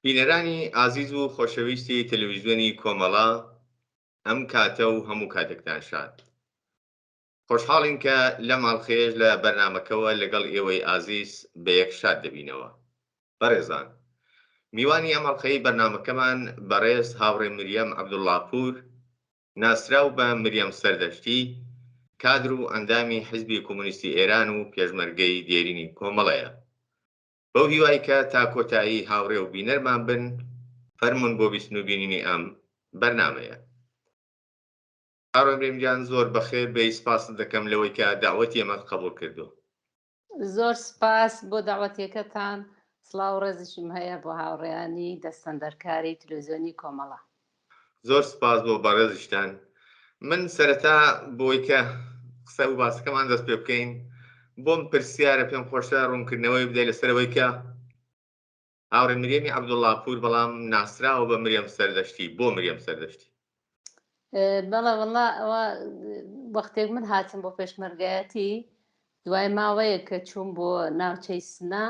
بینەرانی ئازیز و خۆشەویستی تەلەویزیۆنی کۆمەڵە ئەم کاتە و هەموو کاتێکتان شاد. خۆشحاڵین کە لەم ئەڵقەیەش لە بەرنامەکەوە لەگەڵ ئێوەی ئازیز بە یەک شاد دەبینەوە. بەڕێزان، میوانی ئەم ئەڵقەی بەرنامەکەمان بەڕێز هاوڕێ مریەم عەبدوڵڵاپوور، ناسراو بە مریەم سەردەشتی، کادر و ئەندامی حیزبی کۆمۆنیستی ئێران و پێشمەرگەی دێرینی کۆمەڵەیە. بەو هیوای کە تا کۆتایی هاوڕێ و بینەرمان بن، فەرموون بۆ بیستن و بینینی ئەم بەرنامەیە. هاوڕێ مریەم گیان زۆر بەخێر بێی، سپاست دەکەم لەوەی کە دەعوەتی ئێمەت قەبووڵ کردووە. زۆر سپاس بۆ دەعوەتیەکەتان، سڵاو و ڕێزیشم هەیە بۆ هاوڕێیانی دەستەندەرکاری تلویزیۆنی کۆمەڵە. زۆر سپاس بۆ بەڕێزیشتان. من سەرەتا بۆی کە قسە و باسەکەمان دەست پێ بکەین بۆم پرسیارە پێم خۆشە ڕوونکردنەوەی بدەی لەسەر ئەوەی کە هاوڕێ مریەمی عەبدوڵڵاپوور بەڵام ناسراوە بە مریەم سەردەشتی بۆ مریەم سەردەشتی؟ بەڵێ وەڵا ئەوە وەختێک من هاتم بۆ پێشمەرگایەتی دوای ماوەیەک کە چووم بۆ ناوچەی سنە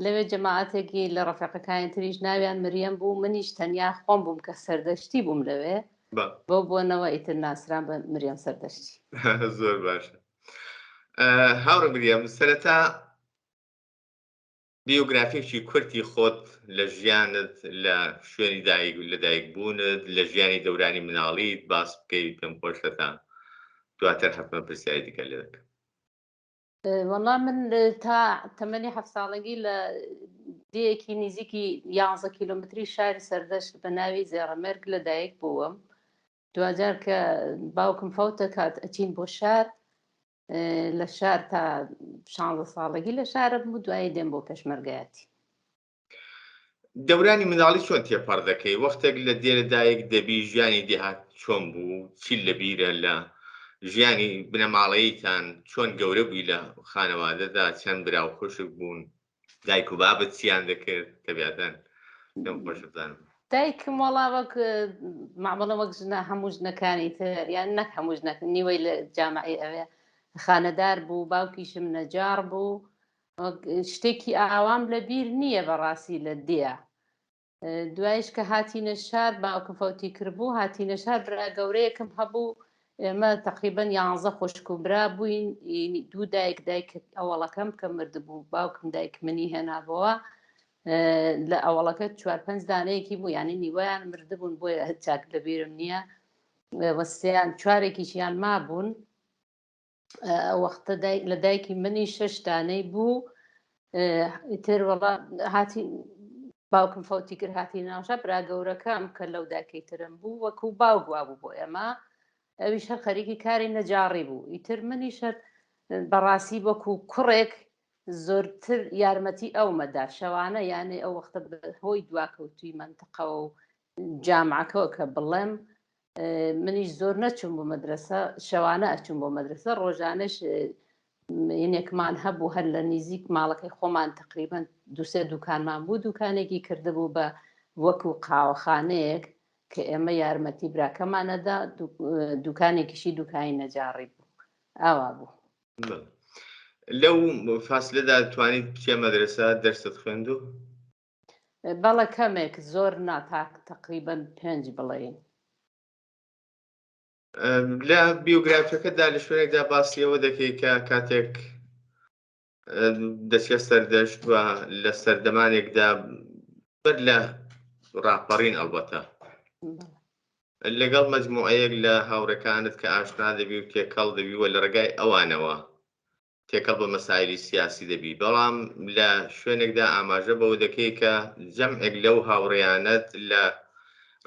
لەوێ جەماعەتێکی لە ڕەفیقەکانی تریش ناویان مریەم بوو منیش تەنیا خۆم بووم کە سەردەشتی بووم لەوێ بەو بۆنەوە ئیتر ناسرام بە مریەم سەردەشتی. زۆر باشە هاوڕێ مریەم سەرەتا بیۆگرافیەکی کورتی خۆت لە ژیانت لە شوێنی دایک لە دایک بوونت لە ژیانی دەورانی مناڵیت باس بکەی پێم خۆشە تا دواتر حەتمەن پرسیاری دیکە لێ دەکەم. وەڵا من تا تەمەنی هەفت ساڵەگی لە دێیەکی نزیکی یانزە کیلۆمەتری شاری سەردەشت بە ناوی زێڕەمێرگ لە دایک بووم. دواجار کە باوکم فەوت دەکات ئەچین بۆ شار لە شار تا شانزە ساڵەگی لە شارە بوو دوایی دێم بۆ پێشمەرگایەتی. دەورانی منداڵی چۆن تێپەڕ دەکەی؟ وەختێک لە دێ لە دایک دەبی ژیانی دێهات چۆن بوو؟ چی لە بیرە لە ژیانی بنەماڵەییتان؟ چۆن گەورە بووی لە خانەوادەدا؟ چەند برا و خوشک بوون؟ دایک و بابت چیان دەکرد؟ تەبیعەتەن پێم خۆشە بزانم. دایکم وەڵا وەک مامەڵە وەک ژنە هەموو ژنەکانی تر یان نەک هەموو ژنەک نیوەی لە جامعی ئەوێ خانەدار بوو باوکیشم نەجاڕ بوو شتێکی ئاوام لە بیر نییە بەڕاستی لە دێە دوایش کە هاتینە شار باوکم فەوتی کردبوو هاتینە شار برا گەورەیەکم هەبوو ئێمە تقریبا یانزە خوشک و برا بووین دوو دایک دایک ئەوەڵەکەم کە مردبوو باوکم دایک منی هێنابەوە لە ئەوەڵەکە چوار پێنج دانەیەکی بوو یعنی نیوەیان مردبوون بۆیە چاک لەبیرم نییە وەسیان چوارێکیشیان مابوون وەختە لە دایکی منی شەش دانەی بوو ئیتر وەڵا هاتی باوکم فەوتی کرد هاتی ناوشە برا گەورەکەم کە لەو داکەی ترم بوو وەکو باوک وابوو بۆ ئێمە ئەویش هەر خەریکی کاری نەجاڕی بوو ئیتر منیش هەر بەڕاستی وەکو کوڕێک زۆرتر یارمەتی ئەومەدا شەوانە یانێ ئەو وەختە هۆی دواکەوتوی منتقەوە و جامعەکەوە کە بڵێم منیش زۆر نەچوم بۆ مەدرسە شەوانە ئەچوم بۆ مەدرسە ڕۆژانەش ینێکمان هەبوو هەر لە نیزیک ماڵەکەی خۆمان تقریبا دوسێ دوکانمان بوو دوکانێکی کردبوو بە وەکو قاوەخانەیەک کە ئێمە یارمەتی براکەمانەدا دوکانێکیشی دوکانی نەجاڕی بوو ئاوا بوو. لەو فاسلەدا توانیت بچیە مەدرسە دەرست خوێندو؟ بەڵێ کەمێک زۆر نا تا تەقریبەن پێنج بڵێین. لە بیۆگرافیەکەدا لە شوێنێکدا باسی ئەوە دەکەی کە کاتێک دەچێ سەردەشت و لە سەردەمانێکدا بەر لە ڕاپەڕین ئەڵبەتە لەگەڵ مەجموعەیەک لە هاوڕێکانت کە ئاشنا دەبی و تێکەڵ دەبی و لە ڕێگای ئەوانەوە تێکەڵ بە مەسایلی سیاسی دەبی، بەڵام لە شوێنێکدا ئاماژە بەوە دەکەی کە جەمعێک لەو هاوڕێیانەت لە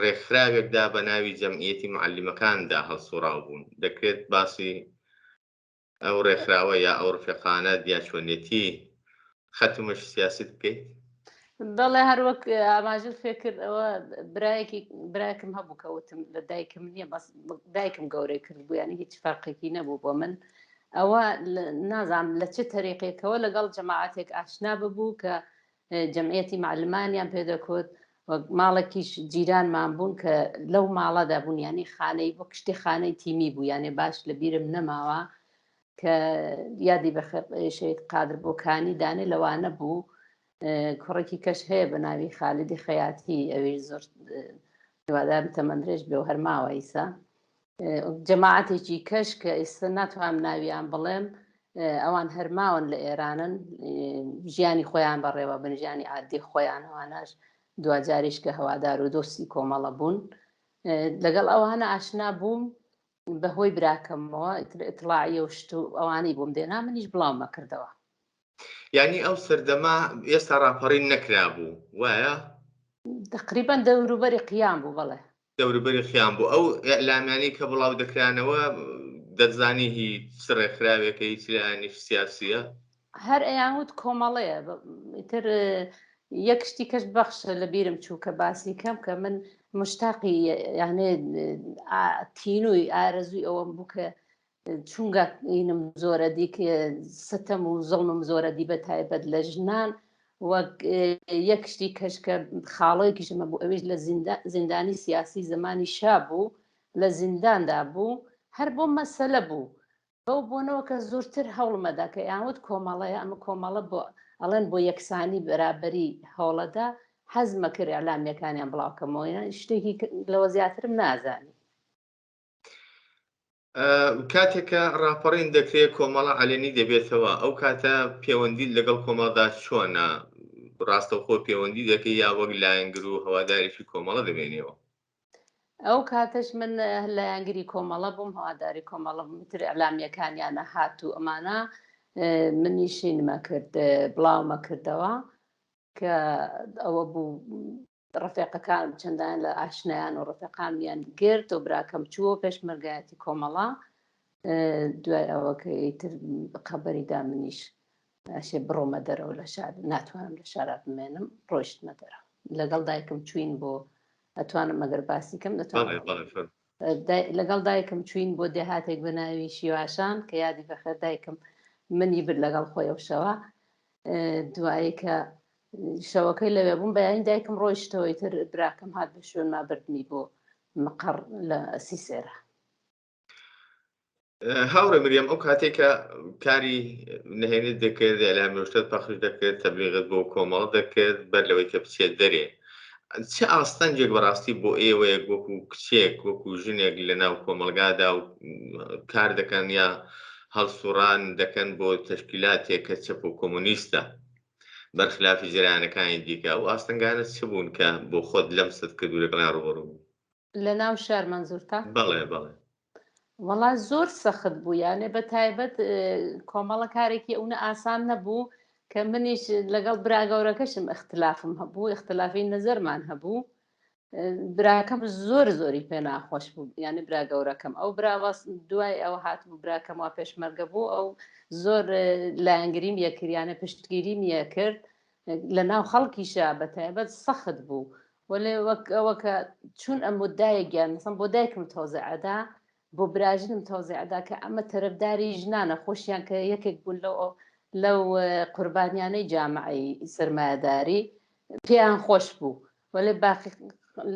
ڕێکخراوێکدا بە ناوی جەمعیەتی معەلیمەکاندا هەڵسوڕاو بوون، دەکرێت باسی ئەو ڕێکخراوە یا ئەو ڕفێقانەت یا چۆنیەتی خەت و مەشی سیاسیت بکەیت؟ بەڵێ هەر وەک ئاماژەت پێ کرد ئەوە برایەکی براکم هەبوو کە وتم لە دایکم نییە بەس دایکم گەورەی کرد بوو یانی هیچ فەرقێکی نەبوو بۆ من ئەوە نازانم لە چ تەریقێکەوە لەگەڵ جەماعەتێک ئاشنا ببوو کە جەمعیەتی معلمانیان پێدەکوت وەک ماڵێکیش جیرانمان بوون کە لەو ماڵەدا بوون یانی خانەی وەک شتی خانەی تیمی بوو یانێ باش لە بیرم نەماوە کە یادی بەخێر شەهید قادر بۆکانی دانێ لەوانە بوو. کوڕێکی کەش هەیە بە ناوی خالیدی خەیاتی ئەویش زۆر هیوادارم تەمەندرێژ بێ و هەر ماوە ئیسا جەماعەتێکی کەش کە ئێستا ناتوانم ناویان بڵێم ئەوان هەرماون لە ئێرانن ژیانی خۆیان بەڕێوە بن ژیانی عادی خۆیان ئەوانەش دواجاریش کە هەوادار و دۆستی کۆمەڵە بوون لەگەڵ ئەوانە ئاشنا بووم بەهۆی براکەمەوە ئیتڵاعیە و شت و ئەوانەی بۆم دێنا منیش بڵاومە کردەوە. یانی ئەو سەردەمە ئێستا ڕاپەڕین نەکرابوو وایە؟ تقریبا دەوروبەری قیام بوو بەڵێ. دەوروبەری قیام بوو ئەو ئیعلامیانەی کە بڵاو دەکرانەوە دەتزانی هی چ ڕێکخراوێکە هی چ لایەنێکی سیاسییە؟ هەر ئەیانوت کۆمەڵەیە ئیتر یەک شتی کەش بەخشە لە بیرم چوو کە باسی کەم کە من مشتاقی یانێ تینووی ئارەزووی ئەوەم بوو کە چونگە ئینم زۆرە دی ستەم و زڵمم زۆرە دی بە تایبەت لە ژنان وەک یەک شتی کەش کە خاڵۆیەکیشمە بوو ئەویش لە زیندانی سیاسی زمانی شا بوو لە زینداندا بوو هەر بۆ مەسەلە بوو بەو بۆنەوە کە زۆرتر هەوڵمەدا کە یان وت کۆمەڵەیە ئەمە کۆمەڵە بۆ ئەڵێن بۆ یەکسانی بەرابەری هەوڵەدا حەزمە کرد ئیعلامیەکانیان بڵاوکەمەوە یان شتێکی لەوە زیاترم نازانی. کاتێک کە ڕاپەڕین دەکرێت کۆمەڵە عەلەنی دەبێتەوە ئەو کاتە پێوەندیت لەگەڵ کۆمەڵدا چۆنە؟ ڕاستەوخۆ پێوەندی دەکەی یا وەک لایەنگر و هەوادارێکی کۆمەڵە دەمێنیەوە؟ ئەو کاتەش من لایەنگری کۆمەڵە بووم هەواداری کۆمەڵە بووم تر ئیعلامیەکانیانە هات و ئەمانە منیشی نمە کرد بڵاومە کردەوە کە ئەوە بوو ڕەفێقەکان چەندان لە ئاشنایان و ڕەفێقانمیان گرت و براکەم چووە پێشمەرگایەتی کۆمەڵە دوای ئەوە کە ئیتر خەبەری دا منیش ئەشێ بڕۆمە دەرەوە لە شار ناتوانم لە شارا بمێنم ڕۆیشتمە دەرەوە لەگەڵ دایکم چوین بۆ ئەتوانم مەگەر باسی کەم دەتوانم لەگەڵ دایکم چوین بۆ دێهاتێک بە ناوی شیواشان کە یادی بەخێر دایکم منی برد لەگەڵ خۆی ئەو شەوە دوایی کە شەوەکەی لەوێ بووم بەیانی دایکم ڕۆیشتەوەی تر براکەم هات بە شوێنما بردنی بۆ مقەڕ لە سیسێرە. هاوڕێ مریەم ئەو کاتێک کە کاری نهێنیت دەکرد ئیعلامی شتت پەخش دەکرد تەبلیغت بۆ کۆمەڵ دەکرد بەر لەوەی کە بچێت دەرێ چ ئاستەنگێک بەڕاستی بۆ ئێوەیەک وەکو کچێک وەکو ژنێک لە ناو کۆمەڵگادا و کار دەکەن یا هەڵسوڕان دەکەن بۆ تەشکیلاتێک کە چەپ و کۆمۆنیستە بەرخلافی جەرەیانەکانی دیکە ئەو ئاستەنگانە چ بوون کە بۆ خۆت لەمست کرد و لەگەڵیان ڕووبەڕوو بووی؟ لە ناو شار مەنزورتە؟ بەڵێ بەڵێ. وەڵا زۆر سەخت بوو یانێ بە تایبەت کۆمەڵە کارێکی ئەونە ئاسان نەبوو کە منیش لەگەڵ برا گەورەکەشم ئیختلافم هەبوو ئیختلافی نەزەرمان هەبوو براکەم زۆر زۆری پێ ناخۆش بوو یعنی برا گەورەکەم ئەو برا دوای ئەو هاتبوو براکەم وا پێشمەرگە بوو ئەو زۆر لایەنگریم یەکریانە پشتگیریم یەکرد لە ناو خەڵکیشە بە تایبەت سەخت بوو وەلێ وەک ئەوە کە چون ئەم مدایە گیان مەسەن بۆ دایکم تۆزێ ئەدا بۆ براژنم تۆزێ ئەدا کە ئەمە تەرەفداری ژنانە خۆشیان کە یەکێک بوون لەو لەو قوربانیانەی جامعەی سەرمایەداری پێیان خۆش بوو وەلێ باقی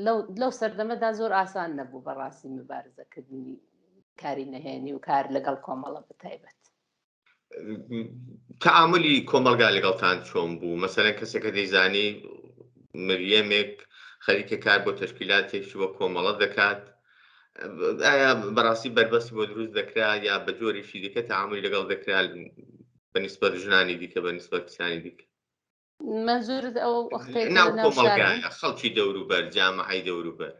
لەو لەو سەردەمەدا زۆر ئاسان نەبوو بەڕاستی مبارزەکردنی کاری نەهێنی و کار لەگەڵ کۆمەڵە بەتایبەت. تەعاملی کۆمەڵگا لەگەڵتان چۆن بوو؟ مەسەلەن کەسێک کە دەیزانی مریەمێک خەریکە کار بۆ تەشکیلاتێکی وەک کۆمەڵە دەکات، ئایا بەڕاستی بەربەستی بۆ دروست دەکرا یا بە جۆرێکی دیکە تەعاملی لەگەڵ دەکرا بە نیسبەت ژنانی دیکە بە نیسبەت کچانی دیکە؟ مەنزورت ئەو وەختەی کە ناو لە ناو شار بووین؟ کۆمەڵگایە خەڵکی دەوروبەر جامعەی دەوروبەر.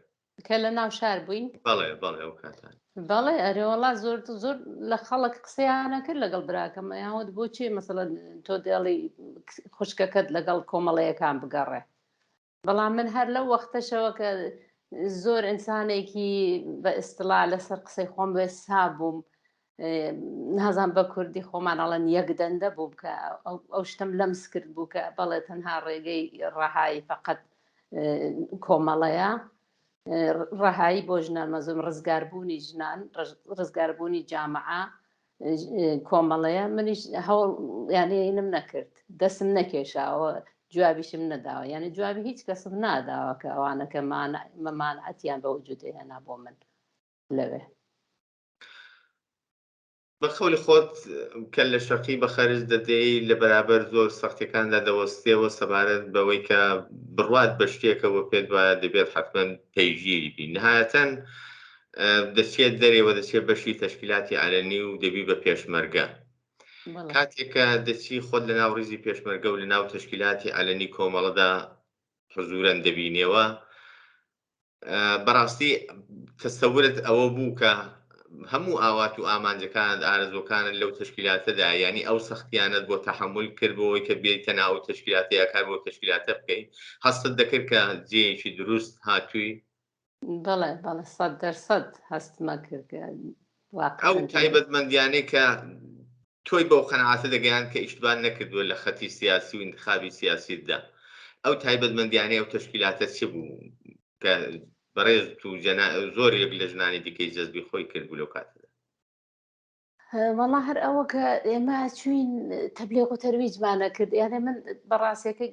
کە لە ناو شار بووین؟ بەڵێ بەڵێ ئەو کاتانە. بەڵێ ئەرێ وەڵا زۆر زۆر لە خەڵک قسەیانە کرد لەگەڵ براکەم ئەیان وت بۆچی مەسەڵەن تۆ دێڵی خوشکەکەت لەگەڵ کۆمەڵەیەکان بگەڕێ بەڵام من هەر لەو وەختەشەوە کە زۆر ئینسانێکی بە ئیستڵا لەسەر قسەی خۆم وێسا بووم نازان بە کوردی خۆمان ئەڵەن یەک دەندە بووم کە ئەو شتم لەمس کرد بوو کە بەڵێ تەنها ڕێگەی ڕەهایی فقط کۆمەڵەیە ڕەهایی بۆ ژنان مەزم ڕزگاربوونی ژنان ڕزگاربوونی جامعە کۆمەڵەیە منیش هەوڵ یانێ اینم نەکرد دەسم نەکێشاوە جوابیشم نەداوە یعنی جوابی هیچ کەسم ناداوە کە ئەوانەکە مەمانعەتیان بە وجود هێنا بۆ من لەوێ. بە قەولی خۆت کە لە شەقی بە خەرج دەدەی لە بەرابەر زۆر سەختیەکاندا دەوەستێەوە سەبارەت بەوەی کە بڕوات بە شتێکەوە پێت وایە دەبێت حتمما پەیگیری بی نهایەتەن دەچێت دەرێوە دەچێت بەشی تەشکیلاتی عەلەنی و دەبی بە پێشمەرگە کاتێک کە دەچی خۆت لە ناو ڕیزی پێشمەرگە و لە ناو تەشکیلاتی عەلەنی کۆمەڵەدا حزورەن دەبینیەوە بەڕاستی تەسەورت ئەوە بوو کە هەموو ئاوات و ئامانجەکانت ئارەزوەکانت لەو تەشکیلاتەدا یعنی ئەو سەختیانت بۆ تەحمل کرد بۆەوەی کە بێیتە ناو تەشکیلاتە یا کار بۆ تەشکیلاتە بکەی هەستت دەکرد کە جێیەکی دروست هاتووی؟ بەڵێ بەڵێ 100% هەستمە کرد کە ئەو تایبەتمەندیانەی کە تۆی بەو قەناعەتە دەگەیاند کە ئیشتبان نەکردووە لە خەتی سیاسی و ئینتخابی سیاسیتدا، ئەو تایبەتمەندیانەی ئەو تەشکیلاتە چ بوو کە بەڕێزت و زۆرێک لە ژنانی دیکەی جەزبی خۆی کردبوو لەو کاتەدا؟ وەڵا هەر ئەوە کە ئێمە چوین تەبلیغ و تەرویجمانە کرد یانێ من بەڕاستەکە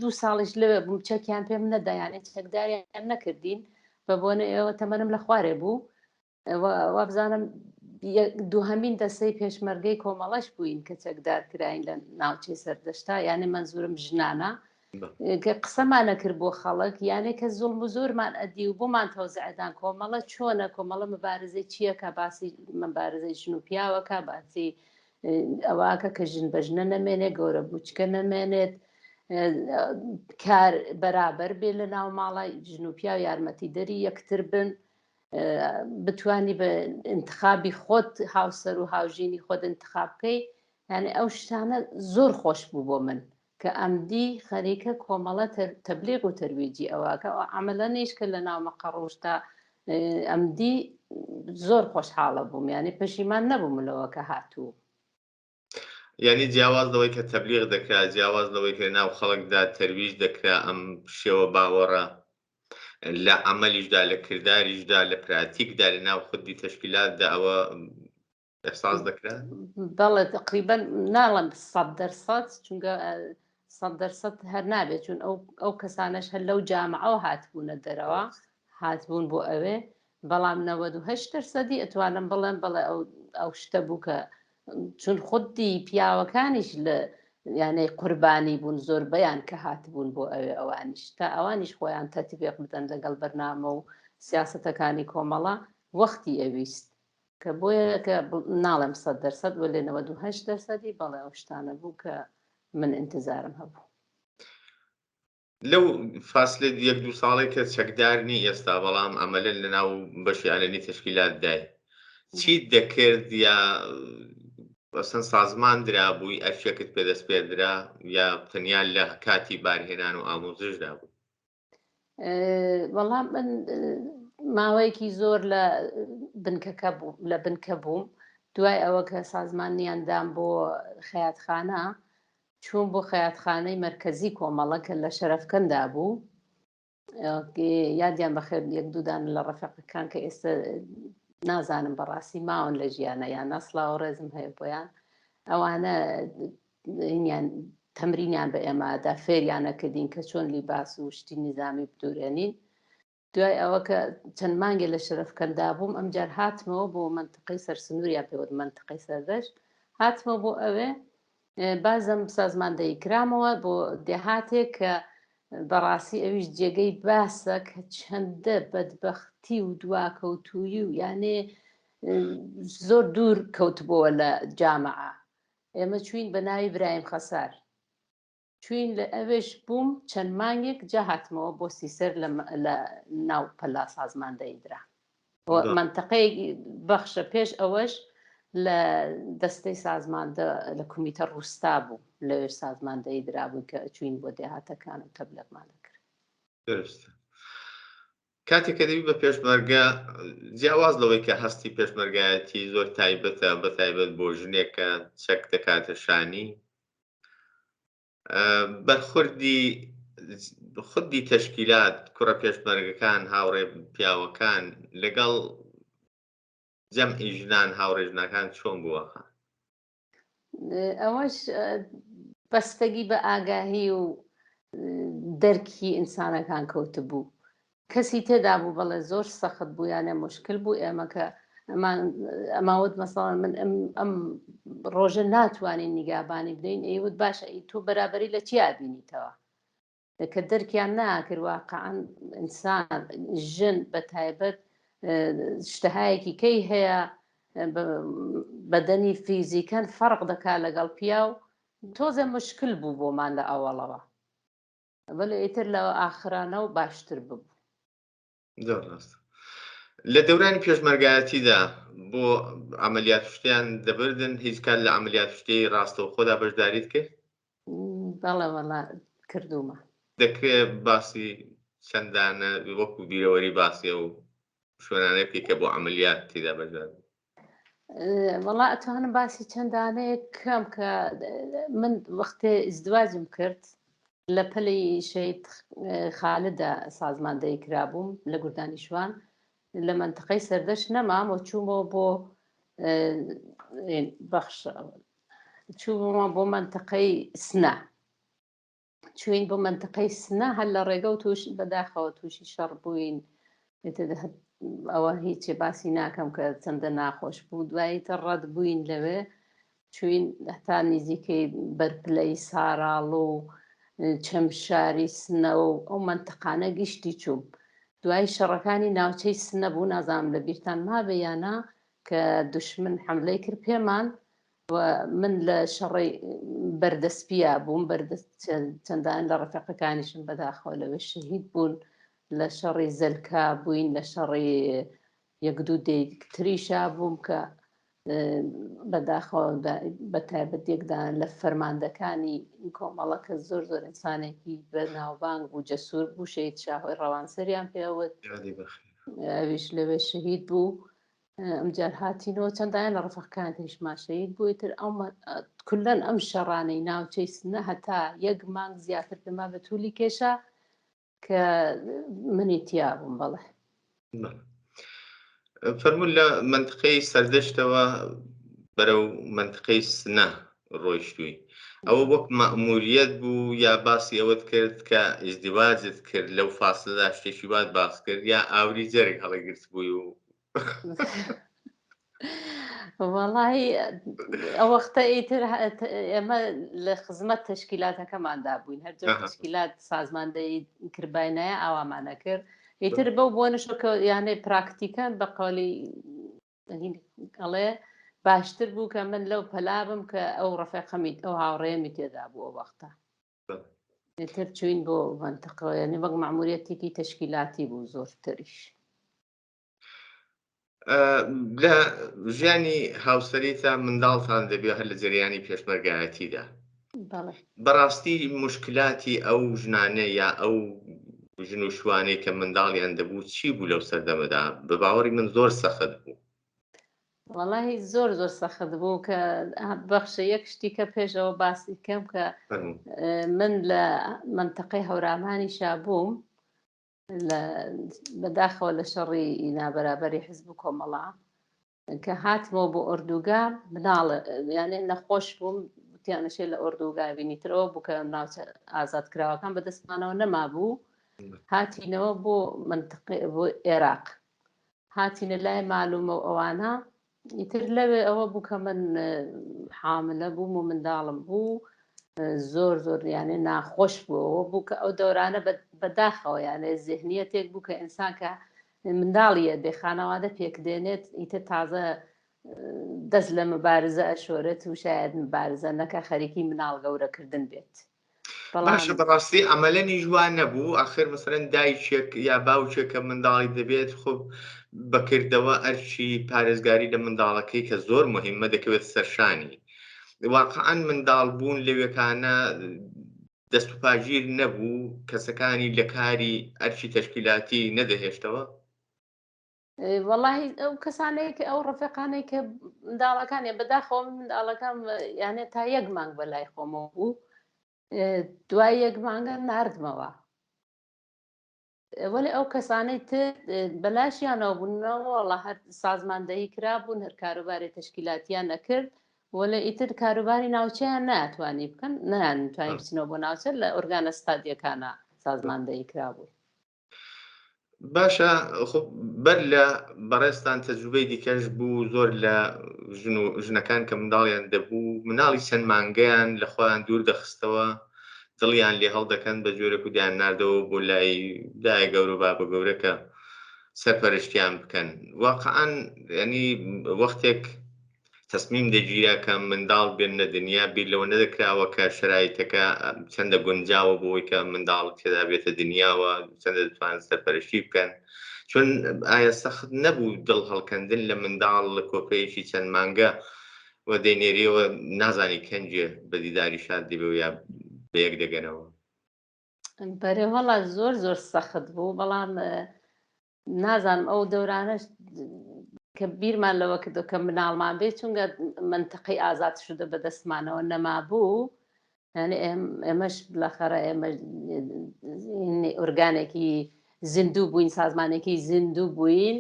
دوو ساڵیش لەوێ بووم چەکیان پێم نەدا یانێ چەکداریان نەکردین بە بۆنە ئێوە تەمەنم لە خوارێ بوو وابزانم دووهەمین دەسەی پێشمەرگەی کۆمەڵەش بووین کە چەکدار کراین لە ناوچەی سەردەشتا یانێ مەنزورم ژنانە کە قسەمانە کرد بۆ خەڵک یانێ کە زوڵم و زۆرمان ئەدی و بۆمان تەوزعدان کۆمەڵە چۆنە کۆمەڵە مبارزەی چییەکە باسی مبارزەی ژن و پیاوەکە باسی ئەوەکە کە ژن بە ژنە نەمێنێ گەورە بوچکە نەمێنێت کار بەرابەر بێ لە ناو ماڵە ژن و پیاو یارمەتی دەری یەکتر بن بتانی بە انتخابی خۆت هاوسەر و هاوژینی خۆت انتخاب بکەی یعنی ئەو شتانە زۆر خۆش بوو بۆ من کە ئەمدی خەریکە کۆمەڵە تەبلیغ و تەرویجی ئەوەکە عملەنیش کە لە ناو مەقەڕوشتا ئەمدی زۆر خۆشحاڵە بووم یعنی پەشیمان نەبووم لەوە کە هاتوو. یعنی جیاواز لەوەی کە تەبلیغ دەکرا جیاواز لەوەی کە ناو خەڵکدا تەرویج دەکرا ئەم شێوە باوەڕە لە عملیشدا لە کرداریشدا لە پراتیکدا لە ناو خودی تەشکیلاتدا ئەوە ئێحساس دەکرا؟ بەڵێ تقریبا ناڵم 100% چونکە 100% هەر نابێت چون ئەو ئەو کەسانەش هەر لەو جامعەوە هاتبوونە دەرەوە هاتبوون بۆ ئەوێ بەڵام 98 دەرسەدی ئەتوانم بڵێم بەڵێ ئەو ئەو شتە بوو کە چون خودی پیاوەکانیش لە یانەی قوربانی بوون زۆربەیان کە هاتبوون بۆ ئەوێ ئەوانیش تا ئەوانیش خۆیان تەتبیق بدەن لەگەڵ بەرنامە و سیاسەتەکانی کۆمەڵە وەختی ئەویست کە بۆیە کە ناڵێم 100% وەلێ 98 دەرسەدی بەڵێ ئەو شتانە بوو کە من ئینتزارم هەبوو. لەو فاسلە یەک دوو ساڵێک کە چەکدار نی ئێستا بەڵام ئەمەلەن لە ناو بەشی عەلەنی تەشکیلات دای چیت دەکرد یا ئەسەن سازمان درابووی ئەرکێکت پێدەست پێدرا یا تەنیا لە کاتی بارهێنان و ئاموزشدا بوو؟ وەڵام من ماوەیەکی زۆر لە بنکەکە بوو لە بنکە بووم دوای ئەوە کە سازمانیان دام بۆ خەیاتخانە چوون بۆ خەیاتخانەی مەرکەزی کۆمەڵە کە لە شەرەفکەندا بوو یادیان بەخێر یەک دوودان لە ڕەفەقەکان کە ئێستا نازانم بەڕاستی ماون لە ژیانە یان ناسلااو ڕێزم هەیە بۆیان ئەوانە یان تەمرینیان بە ئێمەدا فێریانە کردین کە چۆن لیباس و شتی نیزامی بدورێنین دوای ئەوە کە چەند مانگێ لە شەرەفکەندا بووم ئەمجار هاتمەوە بۆ منتقەی سەرسنووریان پێوت منتقەی سەردەشت هاتمەوە بۆ ئەوێ بازم سازماندەیی کرامەوە بۆ دێهاتێک کە بەڕاستی ئەویش جێگەی باسە کە چەندە بەدبەختی و دواکەوتوویی و یانێ زۆر دوور کەوتبووە لە جامعە ئێمە چوین بە ناوی برایم خەسار چوین لە ئەوێش بووم چەند مانگێک جا هاتمەوە بۆ سیسەر لە ناو پەلا سازماندەیی درا منتەقەیەک بەخشە پێش ئەوەش لە دەستەی سازماندە لە کومیتە ڕوستا بوو لەوێش سازماندەیی درابوو کە چوین بۆ دێهاتەکان و تەبلێغمان دەکرد. درستە. کاتێک کە دەبی بە پێشمەرگە جیاواز لەوەی کە هەستی پێشمەرگایەتی زۆر تایبەتە بە تایبەت بۆ ژنێک کە چەک دەکاتە شانی بەرخوردی خودی تەشکیلات کوڕە پێشمەرگەکان هاوڕێ پیاوەکان لەگەڵ جەمعی ژنان هاوڕێ ژنەکان چۆن بووە؟ ئەوەش بەستەگی بە ئاگاهی و دەرکی ئینسانەکان کەوتبوو کەسی تێدا بوو بەڵێ زۆر سەخت بوو یانە مشکل بوو ئێمە کە ئەماوت مەسەڵەن من ئەم ڕۆژە ناتوانین نیگابانی بدەین ئەیوت باشە ئی تۆ بەرابەری لە چیا بینیتەوە کە دەرکیان ناکرد واقعا ئینسان ژن بە تایبەت شتەهایەکی کەی هەیە بەدەنی فیزیکەن فەرق دەکا لەگەڵ پیاو تۆزێ مشکل بوو بۆمان لە ئەوەڵەوە بەڵێ ئیتر لە ئاخرانە و باشتر ببوو. زۆر ڕاست لە دەورانی پێشمەرگایەتیدا بۆ عملیات شتیان دەبردن هیچ کات لە عملیات شتی ڕاستەوخۆدا بەشداریت کرد؟ بەڵێ وەڵا کردوومە. دەکرێت باسی چەندانە وەکو بیرەوەری باسی ئەو شوێنانە بکەیت کە بۆ عملیات تێدا بەشدار بوو؟ وەڵا ئەتوانم باسی چەند دانەیەک کەم کە من وەختێ ئیزدواجم کرد لە پەلی شەید خالدە سازماندەی کرابووم لە گوردانی شوان لە منتقەی سەردەشت نەمام و چوومەوە بۆ بەخش چوومەوە بۆ منتقەی سنە چوین بۆ مەنتقەی سنە هەر لە ڕێگە و توش بەداخەوە تووشی شەڕ بووین ئەوە هیچێ باسی ناکەم کە چەندە ناخۆش بوو دوایی تر ڕەت بووین لەوێ چوین هەتا نزیکەی بەرپلەی ساراڵ و چەمشاری سنە و ئەو مەنتقانە گشتی چووم دوای شەڕەکانی ناوچەی سنە بوو نازانم لە بیرتان مابێ یانە کە دوشمن حملەی کرد پێمان و من لە شەڕی بەردەسپیا بووم بەردەست چەندان لە ڕەفیقەکانیشم بەداخەوە لەوێ شەهید بوون لە شەڕی زەلکا بووین لە شەڕی یەک دوو تریشا بووم کە بەداخەوە بە تایبەت یەکدان لە فەرماندەکانی کۆمەڵە کە زۆر زۆر ئینسانێکی بە ناوبانگ بوو جەسوور بوو شەهید شاهۆی ڕەوانسەریان پێوت ئەویش لەوێ شەهید بوو ئەمجار هاتینەوە چەندایان لە ڕەفەقەکان تریشمان شەهید بوو تر ئەو کولەن ئەم شەڕانەی ناوچەی سنە هەتا یەک مانگ زیاتر پێما بە تولی کێشا کە منی تیا بووم بەڵێ فەرموو لە منتقەی سەردەشتەوە بەرەو منتقەی سنە ڕۆیشتووی ئەوە وەک مەئموریەت بوو یا باسی ئەوەت کرد کە ئیزدیواجت کرد لەو فاسلەدا شتێکی وات باس کرد یا ئاوری جەرگ هەڵەگرتبووی و وەڵی ئەو وەختە ئیتر ئێمە لە خزمەت تەشکیلاتەکەماندا بووین هەر جۆر تەشکیلات سازماندەی کرباینایە ئاوامانە کرد ئیتر بەو بۆنەشەوە کە یانێ پراکتیکەن بە قەولی ئەڵێ باشتر بوو کە من لەو پەلا بم کە ئەو ڕەفیقەمی ئەو هاوڕێیەمی تێدا بوو ئەو وەختە تر چوین بۆ منتەقە یعنی وەک مەعموریەتێکی تەشکیلاتی بوو زۆرتریش. لە ژیانی هاوسەریتا منداڵتان دەبێ هەر لە جەریانی پێشمەرگایەتیدا بەڕاستی مشکلاتی ئەو ژنانە یا ئەو ژن و شوانەی کە منداڵیان دەبوو چی بوو لەو سەردەمەدا؟ بە باوەڕی من زۆر سەخت بوو. وەڵاهی زۆر زۆر سەخت بوو کە بەخشە یەک شتی کە پێشەوە باسی کەم کە من لە منتەقەی هەورامانیشا بووم لە بەداخەوە لە شەڕی نابەرابەری حزب و کۆمەڵا کە هاتمەوە بۆ ئۆردوگا مناڵ یانێ نەخۆش بووم وتیانەشێ لە ئۆردوگا بینی ترەوە بوو کە ناوچە ئازاد کراوەکان بەدەستمانەوە نەمابوو هاتینەوە بۆ منتقی بۆ عێراق هاتینە لای مالومە و ئەوانە ئیتر لەوێ ئەوە بوو کە من حاملە بووم و منداڵم بوو زۆر زۆر یانێ ناخۆش بووەوە بوو کە ئەو دەورانە بەداخەوە یانێ زهنیەتێک بوو کە ئینسان کە منداڵیە بێ خانەوادە پێک دێنێت ئیتر تازە دەست لە مبارزە ئەشۆرێت و شاید مبارزە نەکە خەریکی مناڵ گەورەکردن بێت. باشە بەڕاستی ئەمەلەنیش وا نەبوو ئاخر مەسەرەن دایکێک یا باوکێک کە منداڵی دەبێت خۆ بەکردەوە ئەرکی پارێزگاری لە منداڵەکەی کە زۆر مهمە دەکەوێت سەرشانی واقعا منداڵ بوون لەوێکانە دەست و پاگیر نەبوو کەسەکانی لە کاری ئەرکی تەشکیلاتی نەدەهێشتەوە؟ وەڵاهی ئەو کەسانەی کە ئەو ڕەفیقانەی کە منداڵەکانیان بەداخەوە من منداڵەکەم یانێ تا یەک مانگ بەلای خۆمەوە بوو دوای یەک مانگە ناردمەوە وەلێ ئەو کەسانەی تر بەلاشیانەوە بوونەوە وەڵا هەر سازماندەهی کرابوون هەر کاروباری تەشکیلاتیان نەکرد وەلێ ئیتر کاروباری ناوچەیان ناتوانی بکەن نەیانتوانی بچنەوە بۆ ناوچە لە ئۆرگانە ستادیەکانە سازماندەهی کرابوون. باشە خۆ بەر لە بەڕێزتان تەجروبەی دیکەش بوو زۆر لە ژن و ژنەکان کە منداڵیان دەبوو مناڵی چەند مانگەیان لە خۆیان دوور دەخستەوە دڵیان لێ هەڵدەکەن بە جۆرێک و دەیان ناردەوە بۆ لای دایە گەورە و بابە گەورە کە سەرپەرشتیان بکەن واقعا ینی وەختێک تەسمیم دەگیرا کە منداڵ بێننە دنیا بیر لەوە نەدەکراوە کە شەرایتەکە چەندە گونجاوە بۆی کە منداڵ تێدا بێتە دنیاوە چەندە دەتوانن سەرپەرشتی بکەن چون ئایا سەخت نەبوو دڵ هەڵکەندن لە منداڵ لە کۆپەیەکی چەند مانگە و دەینێریەوە نازانی کەنجێ بە دیداری شاد دەبێ و یا بە یەک دەگەنەوە؟ بەرێ وەڵا زۆر زۆر سەخت بوو بەڵام نازانم ئەو دەورانەش کە بیرمان لەوە کردو کە مناڵمان بێت چونگە منتەقەی ئازاد شدە بەدەستمانەوە نەمابوو یعنی ئێمەش بلەخەرە ئێمە ئۆرگانێکی زیندوو بووین سازمانێکی زیندوو بووین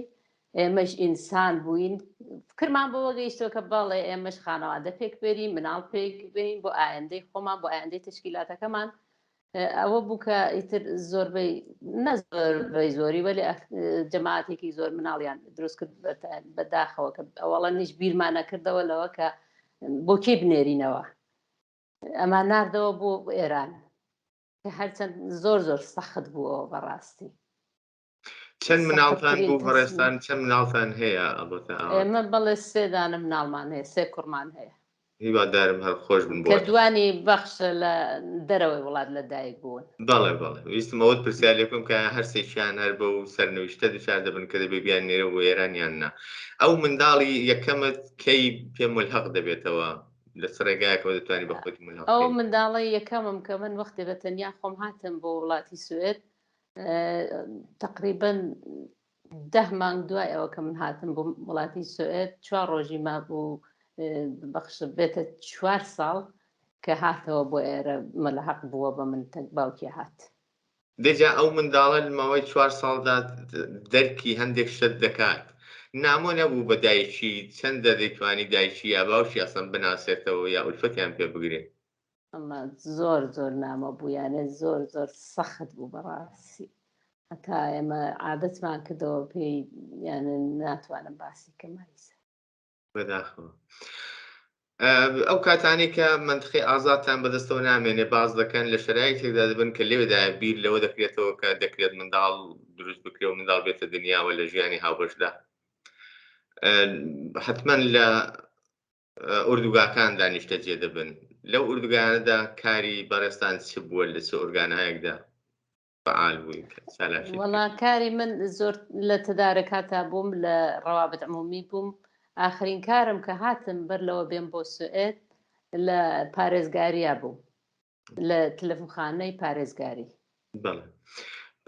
ئێمەش ئینسان بووین فکرمان بەوە گەیشتەوە کە بەڵێ ئێمەش خانەوادە پێک بێنین مناڵ پێک بێنین بۆ ئایندەی خۆمان بۆ ئایندەی تەشکیلاتەکەمان ئەوە بوو کە ئیتر زۆربەی نە زۆربەی زۆری وەلی جەماعەتێکی زۆر مناڵیان دروست کرد بەداخەوە کە ئەوەڵە نیش بیرمان نەکردەوە لەوە کە بۆ کێ بنێرینەوە ئەمان ناردەوە بۆ ئێران کە هەرچەند زۆر زۆر سەخت بووەوە بەڕاستی. چەند مناڵتان بوو بەڕێزتان چەند مناڵتان هەیە ئەڵبەتە ئێمە بەڵێ سێ دانە مناڵمان هەیە سێ کوڕمان هەیە هیوادارم هەر خۆش بن بۆ کە دوانی بەخشە لە دەرەوەی وڵات لە دایک بوون. بەڵێ بەڵێ ویستم ئەوەت پرسیار لێ بکەم کە هەر سێکیان هەر بەو سەرنویشتە دوچار دەبن کە دەبێ بیان نێرە بۆ ئێران یان نا ئەو منداڵی یەکەمت کەی پێ ملحەق دەبێتەوە لە چ ڕێگایەکەوە دەتوانی بە خۆتی ملحەق ئەو منداڵی یەکەمم کە من وەختێ بە تەنیا خۆم هاتم بۆ وڵاتی سوئد تقریبا ده مانگ دوای ئەوە کە من هاتم بۆ وڵاتی سوئد چوار ڕۆژی مابوو بەخش بێتە چوار ساڵ کە هاتەوە بۆ ئێرە مەلحەق بووە بە من تەک باوکی هات. دەجا ئەو منداڵە لە ماوەی چوار ساڵدا دەرکی هەندێک شت دەکات نامۆ نەبوو بە دایکی چەندە دەیتوانی دایکی یا باوکی ئەسڵەن بناسێتەوە یا ئولفەتیان پێ بگرێ؟ ئەمە زۆر زۆر نامۆ بوو یانێ زۆر زۆر سەخت بوو بەڕاستی هەتا ئێمە عادەتمان کردەوە پێی یانە ناتوانم باسی کەم ئایسە. بەداخەوە ئەو کاتانەی کە مەنتقی ئازادتان بەدەستەوە نامێنێ باز دەکەن لە شەرایتێکدا دەبن کە لەوێدا بیر لەوە دەکرێتەوە کە دەکرێت منداڵ دروست بکرێ و منداڵ بێتە دنیاوە لە ژیانی هاوبەشدا حتمما لە ئوردوگاکاندا نیشتەجێ دەبن لەو ئوردوگانەدا کاری بەڕێزتان چ بووە لە چ ئۆرگانایەکدا فعال بووی چالاکی وەڵا کاری من زۆر لە تەدارەکاتا بووم لە ڕەوابت عمومی بووم ئاخرین کارم کە هاتم بەر لەوە بێم بۆ سوئد لە پارێزگاریا بووم لە تلفخانەی پارێزگاری. بەڵێ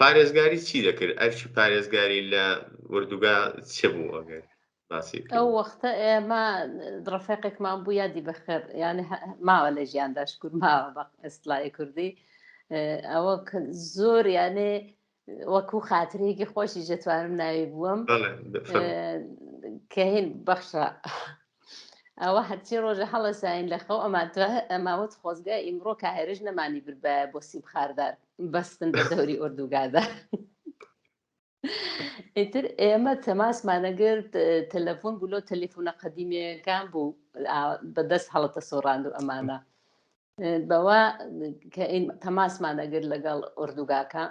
پارێزگاری چی دەکرد؟ ئەرکی پارێزگاری لە ئوردوگا چ بوو ئەگەر باسی ئەو وەختە ئێمە ڕەفیقێکمان بوو یادی بەخێر یعنی ماوە لە ژیاندا شکر ماوە بە ئیستلای کوردی ئەوە زۆر یانێ وەکو خاترەیەکی خۆشی دەتوانم ناوی بووم کە هین بەخشە ئەوە هەرچی ڕۆژە هەڵەساین لە خەو ئەماوت خۆزگە ئیمڕۆ کاهێرش نەمانی بربایە بۆ سیم خاردار بەستن بە دەوری ئۆردوگادا ئیتر ئێمە تەماسمانەگرت تەلەفۆن بوو لەو تەلەفۆنە قەدیمیەکان بوو بەدەست هەڵەتە سۆڕاند و ئەمانە بەوە کە تەماسمان ئەگر لەگەڵ ئۆردوگاکە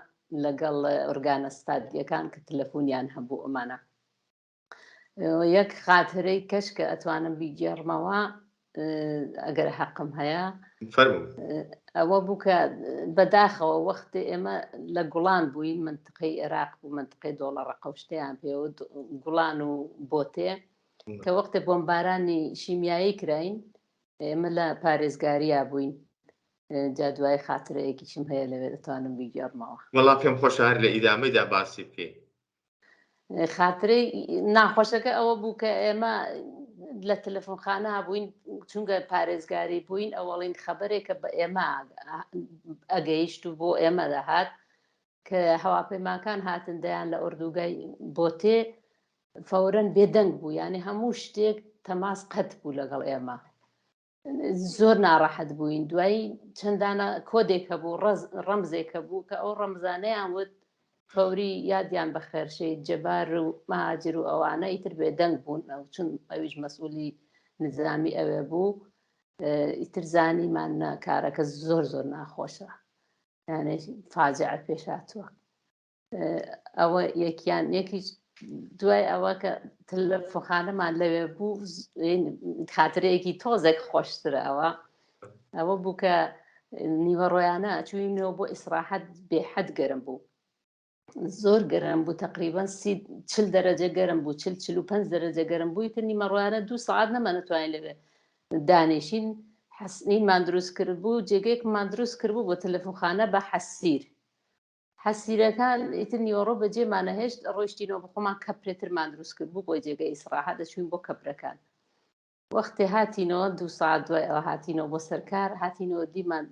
لەگەڵ ئۆرگانە ستادیەکان کە تەلەفۆنیان هەبوو ئەمانە یەک خاترەی کەش کە ئەتوانم بیگێڕمەوە ئەگەر حەقم هەیە ئەوە بوو کە بەداخەوە وەختی ئێمە لە گوڵان بووین منتقەی عێراق بوو منتقەی دۆڵە ڕقەشتیان پێ گوڵان و بۆتێ کە وەختێ بۆمبارانی شیمیایی کراین ئێمە لە پارێزگاریا بووین جا دوای خاترەیەکیشم هەیە لەوێ دەتوانم بیگێڕمەوە. وەڵا پێم خۆشە هەر لە ئیدامەیدا باسی بکەی. خاترەی ناخۆشەکە ئەوە بوو کە ئێمە لە تەلەفۆنخانە بووین چونکە پارێزگاری بووین ئەوەڵین خەبەرێکە بە ئێمە ئەگەیشت و بۆ ئێمە دەهات کە هەواپەیماکان هاتن دەیان لە ئۆردوگای بۆتێ فەورەن بێدەنگ بوو یعنی هەموو شتێک تەماس قەت بوو لەگەڵ ئێمە زۆر ناڕەحەت بووین دوایی چەندانە کۆدێک هەبوو ڕەمزێک هەبوو کە ئەو ڕەمزانەیان وت. فەوری یادیان بەخێر شەهید جەبار و مهاجر و ئەوانە ئیتر بێدەنگ بوون ئەو چون ئەویش مەسئولی نزامی ئەوێ بوو ئیتر زانیمان نا کارەکە زۆر زۆر ناخۆشە یانێ فاجعە پێش هاتووە ئەوە یەکیان یەکیش دوای ئەوە کە تەلەفۆخانەمان لەوێ بوو خاترەیەکی تۆزێک خۆشترە ئەوە ئەوە بوو کە نیوەڕۆیانە چوینەوە بۆ ئیسراحەت بێحەد گەرم بوو زۆر گەرم بوو تقریبا چل دەرەجە گەرم بوو چل چل و پێنج دەرەجە گەرم بووی تر نیمەڕۆیانە دوو سەعات نەمانەتوانین لەوێ دانیشین حەسنینمان دروست کرد بوو جێگەیەکمان دروست کرد بوو بۆ تەلەفۆنخانە بە حەسیر حەسیرەکان ئیتر نیوەڕۆ بەجێمان نەهێشت ڕۆیشتینەوە بە خۆمان کەپرێترمان دروست کرد بوو بۆ جێگەی ئیسراحە دەچوین بۆ کەپرەکان وەختێ هاتینەوە دوو ساعت دوای ئەوە هاتینەوە بۆ سەرکار هاتینەوە دیمان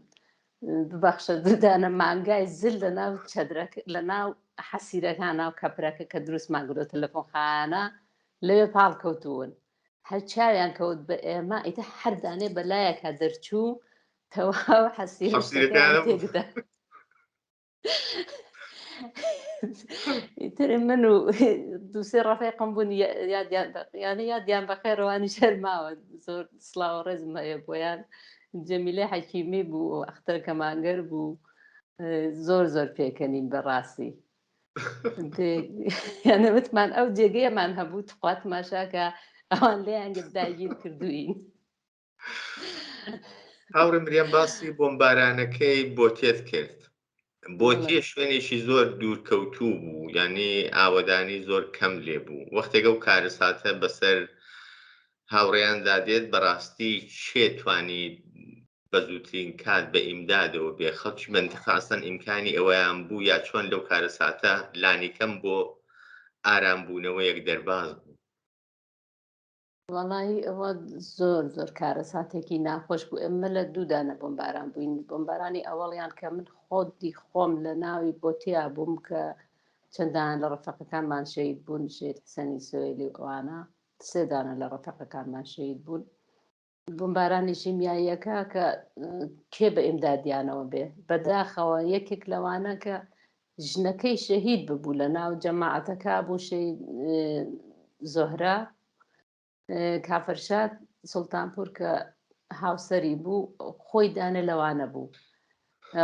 ببەخشە دوودانە مانگای زل لە ناو چەدرەک لە ناو حەسیرەکان ناو کەپرەکە کە دروستمان کردو تەلەفۆنخانە لەوێ پاڵ کەوتوون هەر چاویان کەوت بە ئێمە ئیتر هەر دانێ بەلایەکە دەرچوو تەواو حەسیرەکان تێکدا ئیتر من و دووسێ ڕەفیقم بوون یانە یادیان بەخێرەوانی شەرماوە زۆر سڵاو ڕێزم هەیە بۆیان جەمیلە حەکیمی بوو ئەختەر کەمانگەر بوو زۆر زۆر پێکەنین بەڕاستی یانە وتمان ئەو جێگەیەمان هەبوو تخوا تماشاکە ئەوان لێیان داگیر کردوین هاوڕێ مریەم باسی بۆمبارانەکەی بۆتێت کرد بۆتێ شوێنێکی زۆر دوورکەوتوو بوو یعنی ئاوەدانی زۆر کەم لێ بوو وەختێک ئەو کارەساتە بەسەر هاوڕێیاندا دێت بەڕاستی چێ توانی بە زووترین کات بە ئیمدادەوە بێ خەڵکی مەنتیقە ئەسڵەن ئیمکانی ئەوەیان بوو یا چۆن لەو کارەساتە لانیکەم بۆ ئارامبوونەوەیەک دەرباز بوو؟ وەڵایی ئەوە زۆر زۆر کارەساتێکی ناخۆش بوو ئێمە لە دوو دانە بۆمباران بووین بۆمبارانی ئەوەڵیان کە من خۆدی خۆم لە ناوی بۆتیا بووم کە چەندان لە ڕەفەقەکانمان شەهید بوون شەهید حسێنی سوێلی و ئەوانە سێ دانە لە ڕەفەقەکانمان شەهید بوون بۆمبارانی شیمیاییەکە کە کێ بە ئیمدادیانەوە بێ بەداخەوە یەکێک لەوانە کە ژنەکەی شەهید ببوو لە ناو جەماعەتەکە بوو شەهید زۆهرا کافرشاد سوڵتانپور کە هاوسەری بوو خۆی دانە لەوانە بوو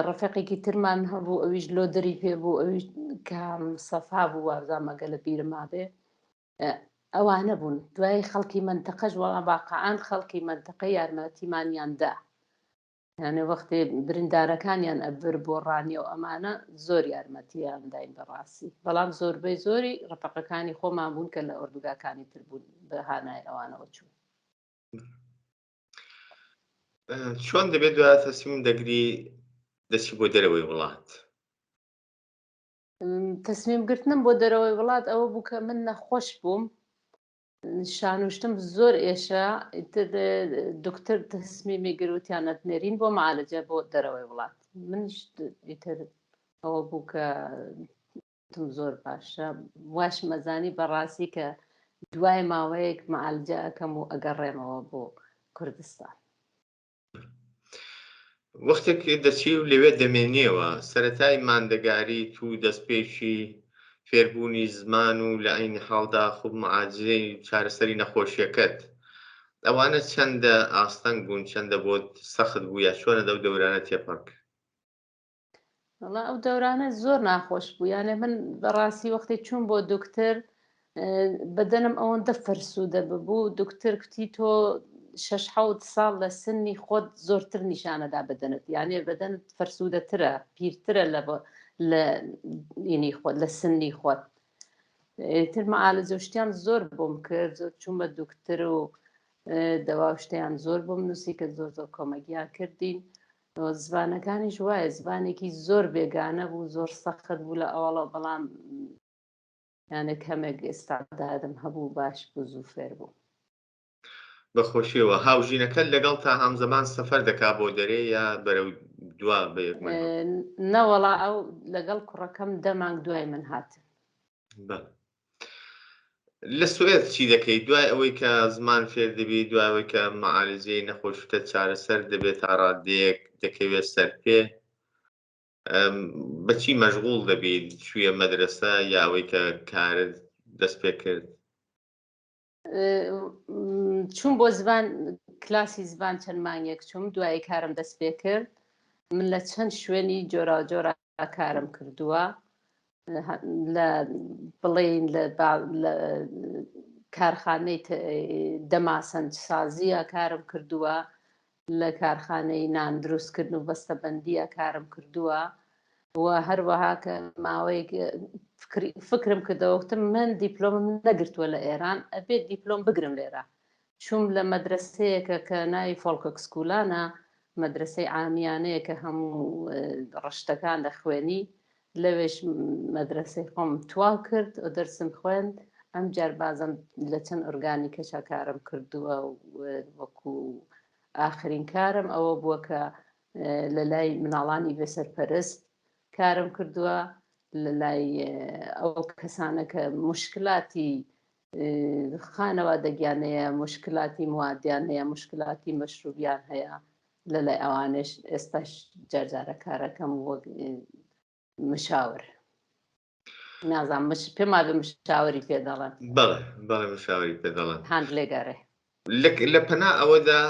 ڕەفیقێکی ترمان هەبوو ئەویش لۆدەری پێ بوو ئەویش کام سەفا بوو وابزانم ئەگە لە بیرم مابێ ئەوانە بوون دوای خەڵکی مەنتەقەش وەڵا واقعان خەڵکی مەنتەقە یارمەتیمانیان دا یانێ وەختێ بریندارەکانیان ئەبر بۆ ڕانیە و ئەمانە زۆر یارمەتیان داین بەڕاستی بەڵام زۆربەی زۆری ڕەفەقەکانی خۆمان بوون کە لە ئۆردوگاکانی تر بوون بە هانای ئەوانەوە چوون. چۆن دەبێت دوای تەسلیم دەگری دەچی بۆ دەرەوەی وڵات؟ تەسمیم گرتنم بۆ دەرەوەی وڵات ئەوە بوو کە من نەخۆش بووم شانوشتم زۆر ئێشە دکتۆر تەسمیمی گروتیانەت نێرین بۆ معالجە بۆ دەرەوەی وڵات من ئیتر ئەوە بوو کە تم زۆر باشە واش مەزانی بەڕاستی کە دوای ماوەیەک معالجە ئەەکەم و ئەگەڕێمەوە بۆ کوردستان وەختێک دەچی و لەوێ دەمێنیەوە سەتای ماندەگاری تو دەستپێکی فێربوونی زمان و لە عین حاڵدا خوب معاجزەی چارەسەری نەخۆشیەکەت ئەوانە چەندە ئاستەنگ بوون چەندە بۆت سەخت بوو یا چۆنە دەو دەورانە تێپەڕ کرد؟ وەڵا ئەو دەورانە زۆر ناخۆش بوو یانێ من بەڕاستی وەختی چوون بۆ دکتۆر بەدەنم ئەوەندە فەرسوودە ببوو دکتۆر کوتی تۆ شەش حەوت ساڵ لە سنی خۆت زۆرتر نیشانەدا بەدەنت یانێ بەدەنت فەرسوودەترە پیرترە لە لە ینی خۆت لە سنی خۆت تر معالجە شتیان زۆر بۆم کرد زۆر چوومە دکتۆر و دەوا شتیان زۆر بۆم نووسی کە زۆر زۆر کۆمەگیان کردین زبانەکانیش وایە زبانێکی زۆر بێگانە بوو زۆر سەخت بوو لە ئەوڵە بەڵام یانە کەمێک ئێستادادم هەبوو باش بوو زوو فێر بوو. بەخۆشیەوە هاوژینەکەت لەگەڵ تا هامزەمان سەفەر دەکا بۆ دەرێ یا بەرەو دوا بە یەک من نەوەڵا ئەو لەگەڵ کوڕەکەم دە مانگ دوای من هاتن. بەڵێ. لە سوئێد چی دەکەی دوای ئەوەی کە زمان فێر دەبی دوای ئەوەی کە معالجەی نەخۆشتە چارەسەر دەبێت تا ڕادەیەک دەکەوێت سەر پێ؟ بەچی مەشغوڵ دەبیت؟ چوویە مەدرەسە یا ئەوەی کە کارت دەست پێ کرد؟ چوم بۆ زبان کلاسی زبان چەند مانگێک چوم دوایی کارم دەست پێ کرد من لە چەند شوێنی جۆراوجۆرا کارم کردووە لە بڵین لە کارخانەی دەماسەنج سازیە کارم کردووە لە کارخانەی نان دروستکردن و بەستەبەندیە کارم کردووە و هەروەها کە ماوەیەک فکرم کردەوە وتم من دیپلۆمم نەگرتووە لە ئێران ئەبێت دیپلۆم بگرم لێرە چوم لە مەدرسەیەکە کە ناوی فۆڵکۆکسکولانە مەدرسەی عامیانەیە کە هەموو ڕشتەکان دەخوێنی لەوێش مەدرسەی خۆم تواو کرد و دەرسم خوێند ئەم جار بازم لە چەند ئۆرگانی کەشا کارم کردووە وەکو ئاخرین کارم ئەوە بووە کە لە لای مناڵانی بێسەرپەرست کارم کردووە لە لای ئەو کەسانە کە مشکلاتی خانەوادەگیان هەیە مشکلاتی موادیان هەیە مشکلاتی مەشروبیان هەیە لە لای ئەوانش ئێستاش جارجارە کارەکەم وەک مشاور نازانم مش پێم وابێ مشاوری پێ دەڵێن. بەڵێ بەڵێ مشاوری پێ دەڵێن. هاند لێگەڕێ. لە پەنا ئەوەدا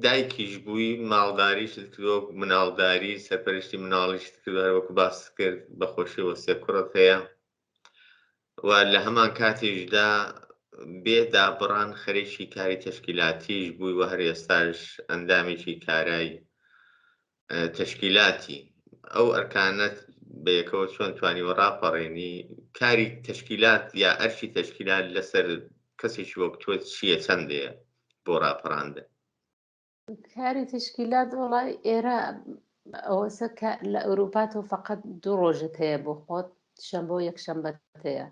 دایکیش بووی ماڵداریشت کردووە مناڵداری سەرپەرشتی مناڵیشت کردووە هەر وەکو باست کرد بە خۆشیەوە سێ کوڕت هەیە و لە هەمان کاتیشدا بێ دابڕان خەریکی کاری تەشکیلاتیش بووی و هەر ئێستاش ئەندامێکی کارای تەشکیلاتی ئەو ئەرکانەت بەیەکەوە چۆن توانیوە ڕاپەڕێنی؟ کاری تەشکیلات یا ئەرکی تەشکیلات لەسەر کەسێکی وەک تۆ چییە چەندەیە بۆ ڕاپەڕاندن؟ کاری تەشکیلات وەڵای ئێرە ئەوەسە کە لە ئەوروپا تۆ فقط دوو ڕۆژت هەیە بۆ خۆت شەنبە و یەکشەنبەت هەیە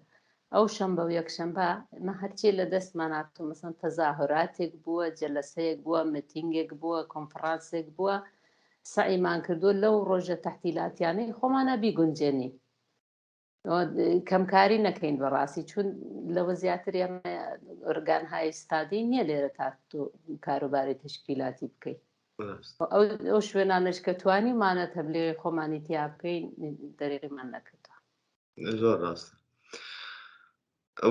ئەو شەنبە و یەکشەنبە ئێمە هەرچی لە دەستمان هاتوو مەسەن تەزاهوراتێک بووە جەلەسەیەک بووە متینگێک بووە کۆنفرانسێک بووە سەعیمان کردووە لەو ڕۆژە تەحتیلاتیانەی خۆمانە بیگونجێنین کەمکاری نەکەین بەڕاستی چون لەوە زیاتر ئێمە ئۆرگانهای ستادی نییە لێرە تا تۆ کاروباری تەشکیلاتی بکەیت ئەو شوێنانەش کە توانیمانە تەبلیغی خۆمانی تیا بکەین دەریغیمان نەکردووە. زۆر ڕاستە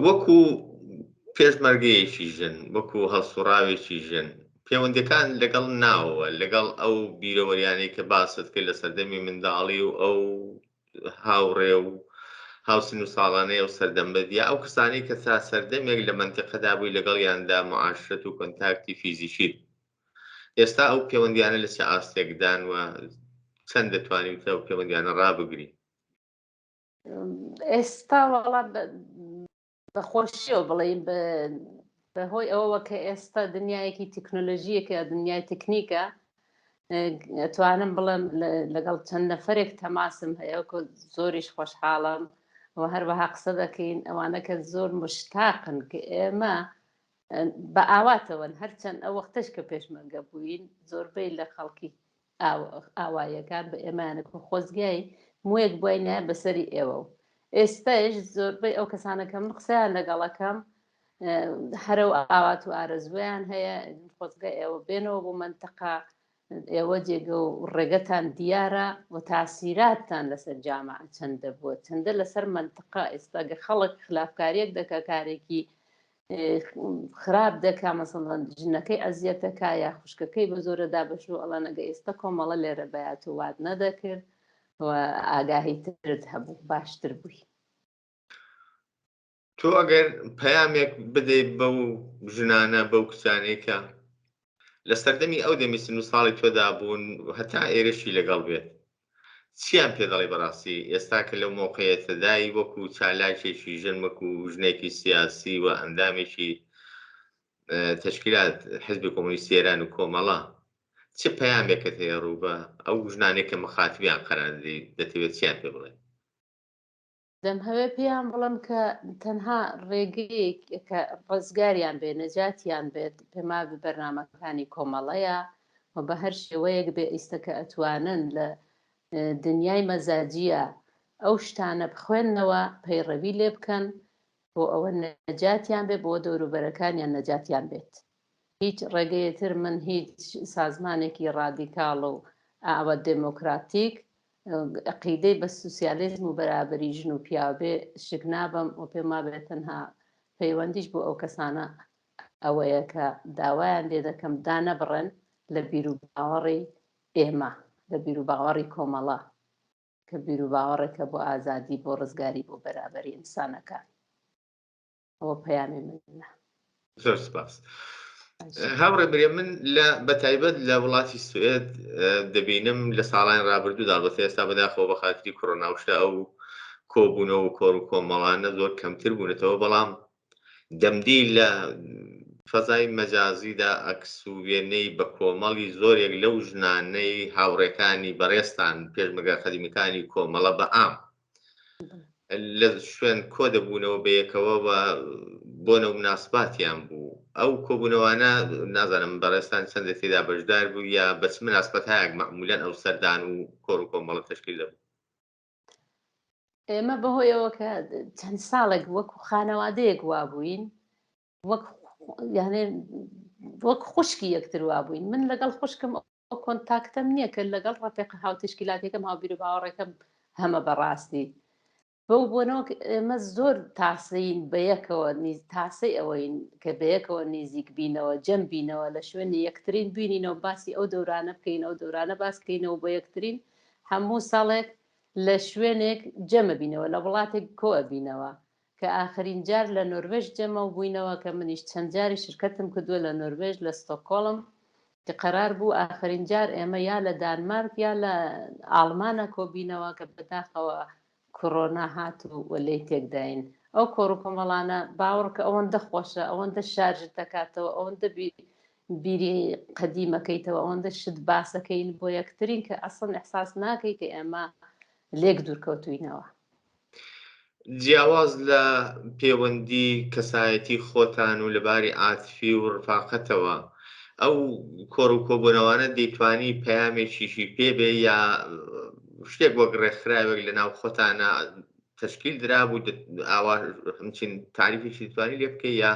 وەکو پێشمەرگەیەکی ژن وەکو هەڵسوڕاوێکی ژن پەیوەندەکان لەگەڵ ناوەوە لەگەڵ ئەو بیرەوەریانەی کە باست کرد لە سەردەمی منداڵی و ئەو هاوڕێ و هاوسن و ساڵانەی ئەو سەردەمەت یا ئەو کەسانەی کە تا سەردەمێک لە مەنتیقەدا بووی لەگەڵیاندا معاشرەت و کۆنتاکتی فیزیکی ئێستا ئەو پەیوەندیانە لە چ ئاستێکدان و چەند دەتوانیت ئەو پەیوەندیانە ڕابگری؟ ئێستا وەڵا بە خۆشیەوە بڵێین بەهۆی ئەوەوە کە ئێستا دنیایەکی تەکنۆلۆژیەکە دنیای تەکنیکە ئەتوانم بڵێم لەگەڵ چەند نەفرێک تەماسم هەیە کە زۆریش خۆشحاڵم و هەروەها قسە دەکەین ئەوانە کە زۆر مشتاقن کە ئێمە بە ئاواتەوەن هەرچەند ئەو وەختەش کە پێشمەرگە بووین زۆربەی لە خەڵکی ئاواییەکان بە ئێمەیانە کە خۆزگای مویەک بوای نایە بەسەری ئێوە و ئێستاش زۆربەی ئەو کەسانە کە من قسەیان لەگەڵەکەم هەرە و ئاوات و ئارەزویان هەیە خۆزگە ئێوە بێنەوە بۆ منتەقا ئێوە جێگە و ڕێگەتان دیارە و تاسیراتتان لەسەر جامع چەندە بووە چەندە لەسەر منتقا ئێستاگە خەڵک خلافکاریەک دەکە کارێکی خراپ دەکا مەسەڵەن ژنەکەی ئەزیەتەکا یا خوشکەکەی بە زۆرە دابەشوو ئەڵێن ئەگە ئێستا کۆمەڵە لێرە بەیات و وات نەدەکرد و ئاگاهی ترت هەبوو باشتر بووی. تۆ ئەگەر پەیامێک بدەیت بەو ژنانە بەو کچانەی کە لە سەردەمی ئەو دەمی سن و ساڵی تۆدا بوون هەتا ئێرەشی لەگەڵ بێت چیان پێ دەڵێی بەڕاستی ئێستا کە لەو مەوقعیەتەدای وەکو چالاکێکی ژن وەکو ژنێکی سیاسی و ئەندامێکی تەشکیلات حزبی کۆمۆنیستی ئێران و کۆمەڵە چ پەیامێکت هەیە ڕوو بە ئەو ژنانەی کە مخاتبیان قەرار دەتەوێت چیان پێ بڵێ؟ دەمهەوێ پێیان بڵێم کە تەنها ڕێگەیەک کە ڕزگاریان بێ نەجاتیان بێت پێما بە بەرنامەکانی کۆمەڵەیە و بە هەر شێوەیەک بێ ئیستە کە ئەتوانن لە دنیای مەزاجیە ئەو شتانە بخوێننەوە پەیڕەوی لێ بکەن بۆ ئەوە نەجاتیان بێ بۆ دەوروبەرەکانیان نەجاتیان بێت هیچ ڕێگەیەتر من هیچ سازمانێکی ڕادیکاڵ و ئاوە دێمۆکراتیک. عقیدەی بە سوسیالیزم و بەرابەری ژن و پیاو بێ شک نابەم و پێم وابێت تەنها پەیوەندیش بۆ ئەو کەسانە ئەوەیە کە داوایان لێ دەکەم دانەبڕێن لە بیروباوەڕی ئێمە، لە بیروباوەڕی کۆمەڵە کە بیروباوەڕێکە بۆ ئازادی، بۆ ڕزگاری، بۆ بەرابەری ئینسانەکان. ئەوە پەیامی منە. زۆر سپاس. هاوڕێ برێ من لە بەتایبەت لە وڵاتی سوئێد دەبینم لە ساڵانی ڕابردوودا بەسە ئێستا بەداخەوە بە خاتری کۆرۆنا و شتە ئەو کۆبوونەوە و کۆڕ و کۆمەڵانە زۆر کەمتر بوونەتەوە بەڵام دەمدی لە فەزای مەجازیدا ئەکس و وێنەی بە کۆمەڵی زۆرێک لەو ژنانەی هاوڕێکانی بەڕێزتان پێشمەرگە قەدیمیەکانی کۆمەڵە بە عام لە شوێن کۆ دەبوونەوە بەیەکەوە و بۆنە و مناسباتیان بوو ئەو کۆبوونەوانە نازانم بەڕێزتان چەندە تێدا بەشدار بوو یا بە چ مناسبەتایەک مەعمولەن ئەو سەردان و کۆڕ و کۆمەڵە تەشکیل دەبوو؟ ئێمە بەهۆیەوە کە چەند ساڵێک وەکو خانەوادەیەک وابووین وەک یانێ وەک خوشکی یەکتر وابووین من لەگەڵ خوشکم ئەو کۆنتاکتەم نییە کە لەگەڵ ڕەفیق هاوتەشکیلاتێکم هاوبیر و باوەڕێکم هەمە بەڕاستی بەو بۆنەوە ئێمە زۆر تاسەین بەیەکەوە تاسەی ئەوەین کە بەیەکەوە نیزیک بینەوە جەم بینەوە لە شوێنی یەکترین بینینەوە باسی ئەو دەورانە بکەین ئەو دەورانە باس کەینەوە بۆ یەکترین هەموو ساڵێک لە شوێنێک جەمە بینەوە لە وڵاتێک کۆ ئەبینەوە کە ئاخرین جار لە نۆروێژ جەمەو بووینەوە کە منیش چەند جاری شرکەتم کردووە لە نۆروێژ لە ستۆکۆڵم کە قەرار بوو ئاخرین جار ئێمە یا لە دانمارک یا لە ئاڵمانە کۆبینەوە کە بەداخەوە کۆرۆنا هات و لێی تێکداین ئەو کۆڕ و کۆمەڵانە باوەڕکە ئەوەندە خۆشە ئەوەندە شارژت دەکاتەوە ئەوەندە بیری قەدیمەکەیتەوە ئەوەندە شت باسەکەین بۆ یەکترین کە ئەسڵن ئیحساس ناکەی کە ئێمە لێک دوورکەوتوینەوە. جیاواز لە پێوەندی کەسایەتی خۆتان و لە باری عاتفی و ڕفاقەتەوە ئەو کۆڕ و کۆبوونەوانە دەیتوانی پەیامێکیشی پێ بێ یا شتێک وەک ڕێکخراوێک لە ناو خۆتانە تەشکیل درابوو ئاوا همچین تاریفێکی دەتوانی لێ بکەی یا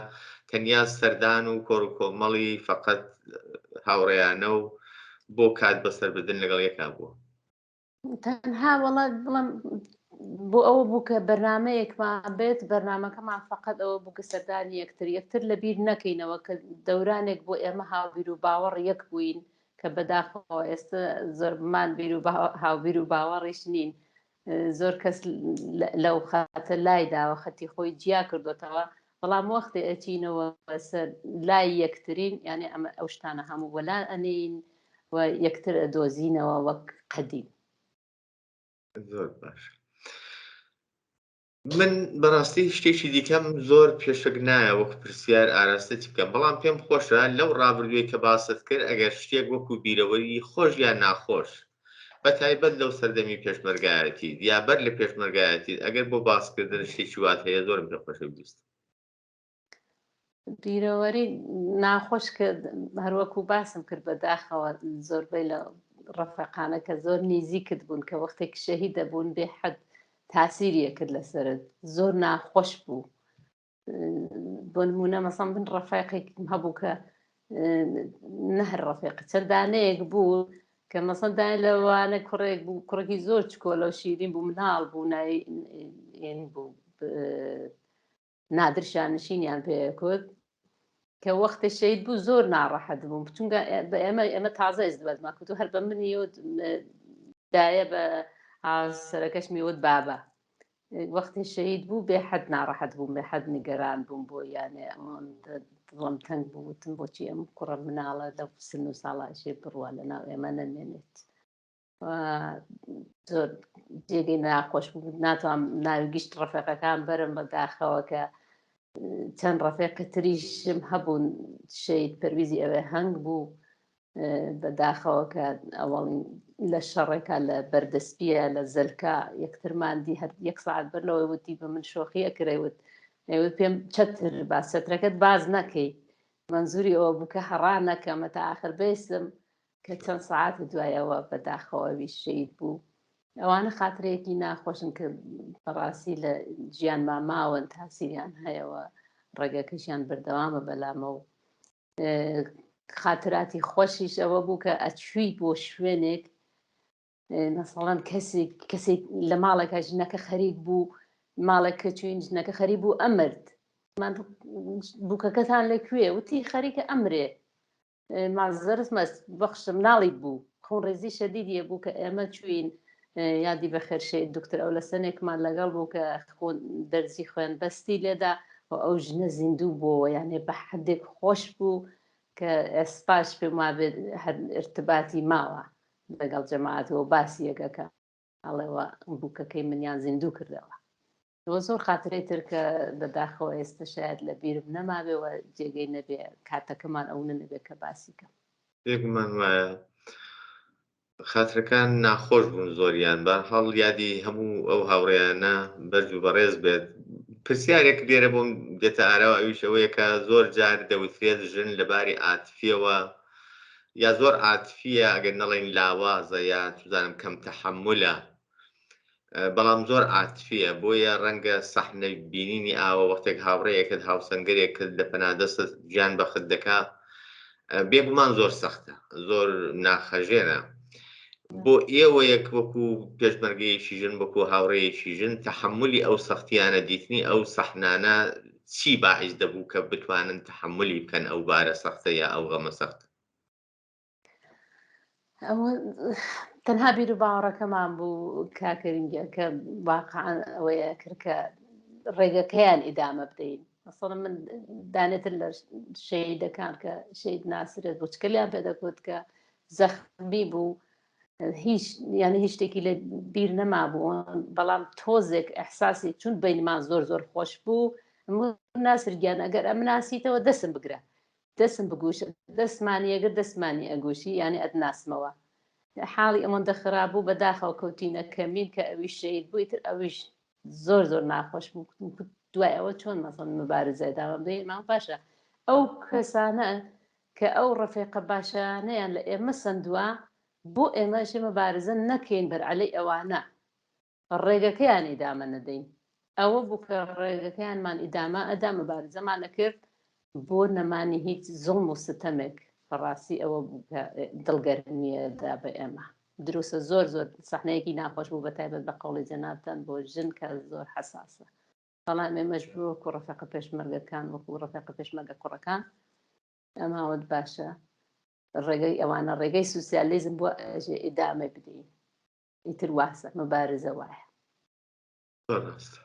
تەنیا سەردان و کۆڕ و کۆمەڵی فقط هاوڕێیانە و بۆ کات بەسەربردن لەگەڵ یەکا بووە؟ تەنها وەڵا بڵم بۆ ئەوە بوو کە بەرنمەیەکمان بێت بەرنمەکەمان فقط ئەوە بوو کە سەردانی یەکتر یەکتر لە بیر نەکەینەوە کە دەورانێک بۆ ئێمە هاوبیر و باوەڕ یەک بووین کە بەداخەوە ئێستا زۆربمان بیر و هاوبیر و باوەڕیش نین زۆر کەس لەو خەتە لای داوە خەتی خۆی جیا کردوتەوە بەڵام وەختی ئەچینەوە سەر لای یەکترین یعنی ئەمە ئەو شتانە هەموو وەلا ئەنین و یەکتر ئەدۆزینەوە وەک قەدیم. زۆر باش من بەڕاستی شتێکی دیکەم زۆر پێشک نایە وەک پرسیار ئاراستەتی بکەم بەڵام پێم خۆشە لەو ڕابردووی کە باست کرد ئەگەر شتێک وەکو بیرەوەری خۆش یان ناخۆش بە تایبەت لەو سەردەمی پێشمەرگایەتی یا بەر لە پێشمەرگایەتی ئەگەر بۆ باسکردن شتێکی وات هەیە زۆرم پێ خۆشە بیست بیرەوەری ناخۆش کە هەروەکو باسم کرد بەداخەوە زۆربەی لە ڕەفەقانە کە زۆر نیزیکت بوون کە وەختێک شەهید دەبوون بێ حەد تاسیریە کرد لەسرت زۆر ناخۆش بوو بۆ نمونە مەسەڵەن من ڕەفیقێکم هەبوو کە نەهر ڕەفیق چەندانەیەک بوو کە مەسەڵەن دای لەوانە کوڕێک بوو کوڕێکی زۆر چکۆلە و شیرین بوو مناڵ بوو ناوی بوو نادر شانشینیان پێ کوت کە وەختێ شەهید بوو زۆر ناڕەحەت بووم چونکە بە ئێمە ئێمە تازە ئیزدواجمان کرد و هەر بە منی وت دایە بە هاوسەرەکەشمی وت بابە وەختی شەهید بوو بێ حەد ناڕەحەت بووم بێ حەد نیگەران بووم بۆ یانێ دڵم تەنگ بوو وتم بۆچی ئەم کوڕە مناڵە لەو سن و ساڵاشێ بڕوا لەناو ئێمە نەمێنێت زۆر جێگەی ناخۆش بوو ناتوانم ناوی گشت ڕەفێقەکان بەرم بەداخەوە کە چەند ڕەفێقی تریشم هەبوون شەید پەرویزی ئەوێ هەنگ بوو بەداخەوە کە ئەوەڵین لە شەڕێکا لە بەردەسپیە لە زەلکا یەکترمان دی هەر یەک ساعت بەر لەوەی وتی بە من شۆخی ئەکرێ وت ئەوت پێم چەتر با چەترەکەت باز نەکەی منزوری ئەوە بوو کە هەڕا نەکەمە تا ئاخر بێسم کە چەند سەعات دوای ئەوە بەداخەوە ئەویش شەهید بوو ئەوانە خاترەیەکی ناخۆشن کە بەڕاستی لە ژیانما ماون تاسیریان هەیەوە ڕێگەکەشیان بەردەوامە بەلامە و خاتراتی خۆشیش ئەوە بوو کە ئەچووی بۆ شوێنێک. مەسەڵەن کەسێک کەسێک لە ماڵێکە ژنەکە خەریک بوو ماڵێک کە چوین ژنەکە خەریک بوو ئەمرد بووکەکەتان لەکوێ وتی خەریکە ئەمرێ مازەرت مەست بەخشە مناڵی بوو خۆنڕێزی شەدیدیە بوو کە ئێمە چوین یادی بەخێر شەید دکتۆر ئەو لە سەنێکمان لەگەڵ بوو کە خۆن دەرزی خوێن بەستی لێدا و ئەو ژنە زیندوو بووەوە یانێ بە حدێک خۆش بوو کە ئێستاش پێم وابێت هەر ارتباتی ماوە لەگەڵ جەماعەتەوە باسی یەکەکە ئەڵێوە بووکەکەی منیان زیندوو کردەوە. وە زۆر خاترەی تر کە بەداخەوە ئێستە شایەد لە بیرم نەمابێ و جێگەی نەبێ کاتەکەمان ئەونە نەبێ کە باسی کەم. بێگومان وایە خاترەکان ناخۆش بوون زۆریان بەرحاڵ یادی هەموو ئەو هاوڕێیانە بەرز و بەڕێز بێت پرسیارێک لێرە بۆم دێتە ئاراوە ئەویش ئەوەیە کە زۆر جار دەوترێت ژن لە باری عاتفیەوە یا زۆر عاتفیە ئەگەر نەڵێین لاوازە یا چزانم کەم تەحەمولە بەڵام زۆر عاتفیە بۆیە ڕەنگە سەحنە بینینی ئاوە وەختێک هاوڕێیەکت هاوسەنگەرێکت لە پەنا دەستت گیان بەخت دەکا بێگومان زۆر سەختە زۆر ناخەژێنە بۆ ئێوە یەک وەکو پێشمەرگەیەکی ژن وەکو هاوڕێیەکی ژن تەحملی ئەو سەختیانە دیتنی ئەو سەحنانە چی باعیس دەبوو کە بتوانن تەحملی بکەن ئەو بارە سەختە یا ئەو غەمە سەختە؟ ئەوە تەنها بیر و باوەڕەکەمان بوو کاکەرینگە کە واقعا ئەوەیە کرد کە ڕێگەکەیان ئیدامە بدەین مەسەڵەن من دانێتر لە شەیدەکان کە شەید ناسرێت بۆ چکەلیان پێ دەکوت کە زەخمی بوو هیچ یعنی هیچ شتێکی لە بیر نەمابوو بەڵام تۆزێک ئەحساسی چون بینمان زۆر زۆر خۆش بوو ناسر گیان ئەگەر ئەم ناسیتەوە دەسم بگرە دەسم بگوشە دەستمانی ئەگر دەستمانی ئەگوشی یانی ئەتناسمەوە حاڵی ئەوەندە خراپ بوو بەداخەوە کەوتینە کەمین کە ئەویش شەهید بوو ئیتر ئەویش زۆر زۆر ناخۆش بوو دوای ئەوە چۆن مەسەن مبارزە داوام دەین مام باشە ئەو کەسانە کە ئەو ڕەفیقە باشانەیان لە ئێمە سەندووە بۆ ئێمەش مبارزە نەکەین بەرعەلەی ئەوانە ڕێگەکەیان ئیدامە نەدەین. ئەوە بوو کە ڕێگەکەیانمان ئیدامە ئەدا، مبارزەمان ئەکرد بۆ نەمانی هیچ زوڵم و ستەمێک. بەڕاستی ئەوە بوو کە دڵگەرمییە دا بە ئێمە. دروستە زۆر زۆر سەحنەیەکی ناخۆش بوو، بەتایبەت بە قەوڵی جەنابتان بۆ ژن کە زۆر حەساسە. بەڵام ئێمەش وەکوو ڕەفیقە پێشمەرگەکان، وەکوو ڕەفیقە پێشمەرگە کوڕەکان ئەماوت باشە ڕێگەی ئەوانە ڕێگەی سوسیالیزم بووە ئەژێ ئیدامەی بدەین. ئیتر واسە مبارزە وایە. زۆر ڕاستە.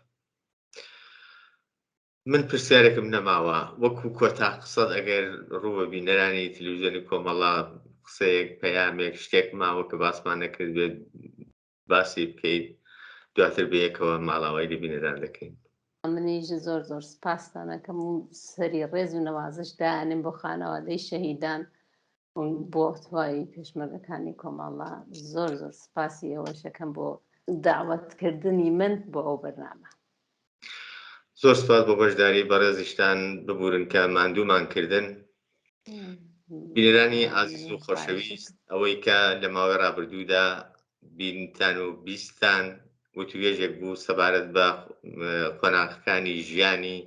من پرسیارێکم نەماوە وەکو کۆتا قسەت ئەگەر ڕوو بە بینەرانی تلویزیۆنی کۆمەڵە قسەیەک پەیامێک شتێک ماوە کە باسمان نەکرد بێت باسی بکەیت دواتر بەیەکەوە ماڵاوای لە بینەران دەکەین. منیش زۆر زۆر سپاستان ئەکەم و سەری ڕێز و نەوازش دانێم بۆ خانەوادەی شەهیدان بۆ تەواوی پێشمەرگەکانی کۆمەڵە زۆر زۆر سپاسی ئێوەشەکەم بۆ داوەتکردنی من بۆ ئەو بەرنامە. زۆر سپاس بۆ بەشداری بەڕێزیشتان ببورن کە ماندوومان کردن. بینەرانی ئازیز و خۆشەویست ئەوەی کە لە ماوەی ڕابردوودا بینتان و بیستان وتوێژێک بوو سەبارەت بە قۆناغەکانی ژیانی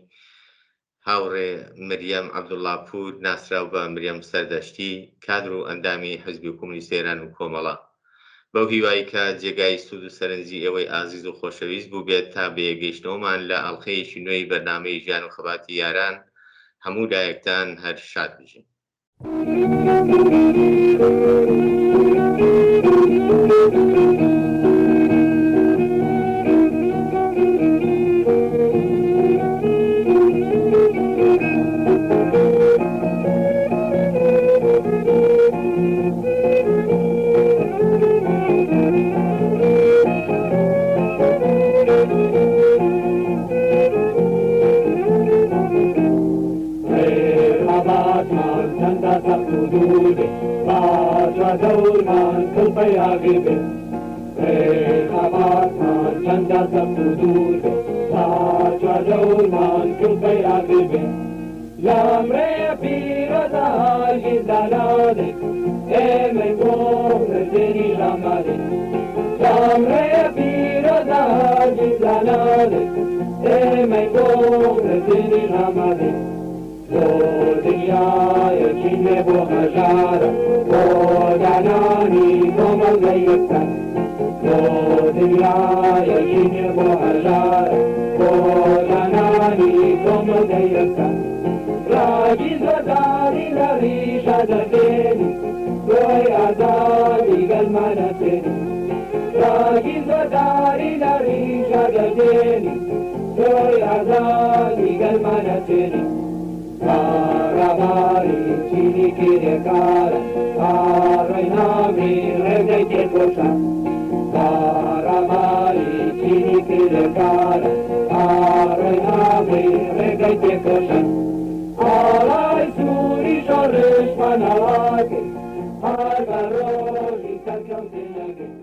هاوڕێ مریەم عەبدوڵڵاپوور ناسراو بە مریەم سەردەشتی، کادر و ئەندامی حیزبی کۆمۆنیستی ئێران و کۆمەڵە. بەو هیوای کە جێگای سوود و سەرنجی ئێوەی ئازیز و خۆشەویست بووبێت تا بەیەکگەیشتنەوەمان لە ئەڵقەیەکی نوێی بەرنامەی ژیان و خەباتی یاران هەموو لایەکتان هەر شاد بژین. بۆ هەژارە بۆ دانانی کۆمەڵگەی یەکسان. بۆ دنیایەکی نوێ بۆ هەژار، بۆ دانانی کۆمەڵگەی یەکسان. ڕاگی زۆرداری لە ڕیشە دەردێنی، تۆی ئازادی گەلمان ئەسێنی. ڕاگی زۆرداری لە ڕیشە دەردێنی، تۆی ئازادی گەلمان ئەسێنی. کاڕەباری چینی کرێکارە، ئاڕۆی نامری ڕێگەی تێکۆشان. کاڕەباری چینی کرێکارە، ئاڕۆی نامری ڕێگەی تێکۆشان. ئاڵای سووری شۆڕشمان هەڵاکرد، هەر بە ڕۆژی سەرکەوتن ئەگەی.